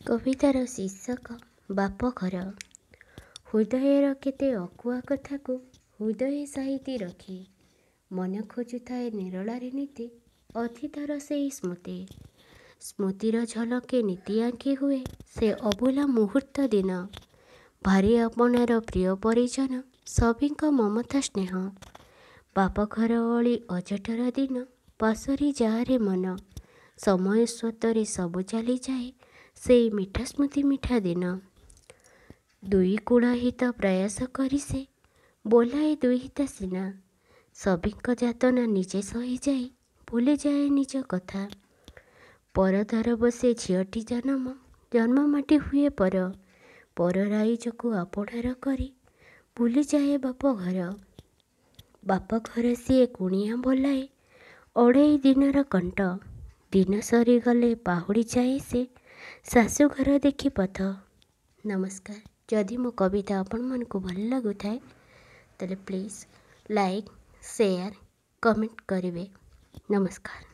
କବିତାର ଶୀର୍ଷକ ବାପଘର। ହୃଦୟର କେତେ ଅକୁହା କଥାକୁ ହୃଦୟେ ସାଇତି ରଖି ମନ ଖୋଜୁଥାଏ ନିରୋଳାରେ ନିତି ଅତୀତର ସେଇ ସ୍ମୃତି। ସ୍ମୃତିର ଝଲକେ ନିତି ଆଙ୍କି ହୁଏ ସେ ଅଭୁଲା ମୁହୂର୍ତ୍ତ ଦିନ। ଭାରି ଆପଣାର ପ୍ରିୟ ପରିଜନ ସଭିଙ୍କ ମମତା ସ୍ନେହ। ବାପଘର ଅଳି ଅଝଟର ଦିନ ପାସୋରି ଯାଆରେ ମନ। ସମୟ ସ୍ରୋତରେ ସବୁ ଚାଲିଯାଏ ସେଇ ମିଠା ସ୍ମୃତି ମିଠା ଦିନ। ଦୁଇ କୁଳ ହିତ ପ୍ରୟାସ କରି ସେ ବୋଲାଏ ଦୁହିତା ସିନା। ସଭିଙ୍କ ଯାତନା ନିଜେ ସହିଯାଇ ଭୁଲିଯାଏ ନିଜ କଥା। ପରଦାର ବସେ ଝିଅଟି ଜନମ ଜନ୍ମମାଟି ହୁଏ ପର। ପର ରାଇଜକୁ ଆପଣାର କରି ଭୁଲିଯାଏ ବାପଘର। ବାପଘର ସିଏ କୁଣିଆ ବୋଲାଏ ଅଢ଼େଇ ଦିନର କଣ୍ଟ। ଦିନ ସରିଗଲେ ବାହୁଡ଼ି ଯାଏ ସେ ଶାଶୁଘର ଦେଖି ପଥ। ନମସ୍କାର। ଯଦି ମୋ କବିତା ଆପଣମାନଙ୍କୁ ଭଲ ଲାଗୁଥାଏ, ତାହେଲେ ପ୍ଲିଜ୍ ଲାଇକ୍, ସେୟାର, କମେଣ୍ଟ କରିବେ। ନମସ୍କାର।